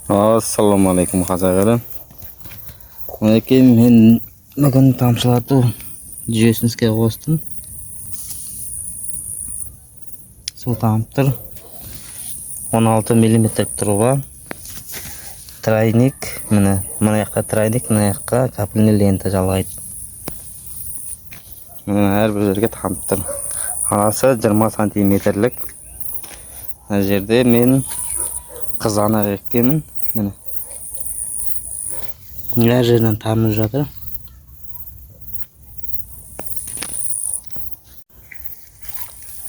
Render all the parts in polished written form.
Ассалаумағалейкум, қазақ елі. Мінекей, мен бүгін тамшылату жүйесін іске қостым. Су тамып тұр. 16 миллиметр труба. Тройник, міне, мына жаққа тройник, мына жаққа капельный лента жалғайды. Міне, әрбір жерге тамып тұр. Арасы 20 сантиметрлік. Мына жерде мен қызанақ еккенмін. Міне. Әр жерден тамып жатыр.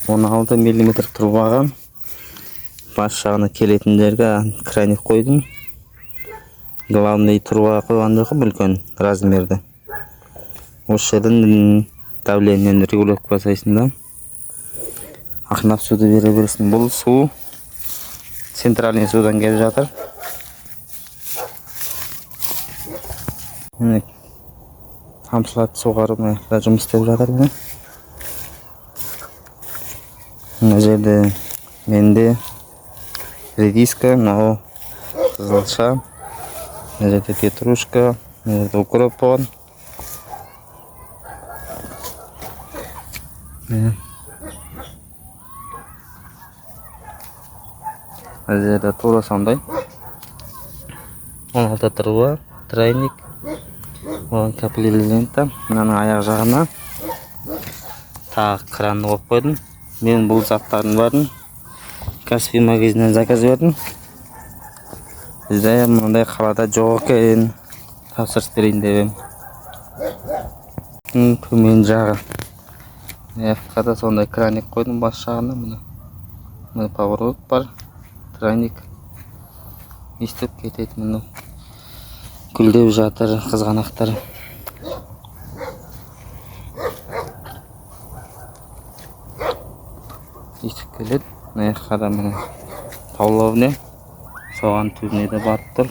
16 миллиметр трубаға бас жағына келетін жерге краник қойдым. Главный труба қойған жоқпын, үлкен размерді. Осы жерден давлениені регулировка жасайсың да, ақырындап суды бере бересің. Бұл су центральный судан келіп жатыр. Міне, тамшылатып суғару мына жақта жұмыс істеп жатыр. Міне, мына жерде менде редиска, мынау қызылша, мына жерде петрушка, мына жерде укроп болған. Міне, мына жерде тура сондай 16 труба, тройник, оған капельный лента. Мынаның аяқ жағына тағы кранды қойып қойдым. Мен бұл заттардың бәрін Каспий магазинінен заказ бердім. Бізде мынандай қалада жоқ екен, тапсырыс берейін деп едім. Төмен жағы мына жаққа да сондай краник қойдым бас жағына. Міне, мына поворот бар, тройник өйстіп кетеді. Міне, гүлдеп жатыр қызғанақтар. Өйстіп келеді. Мына жаққа да, міне, павловня, соған түбіне де батып тұр.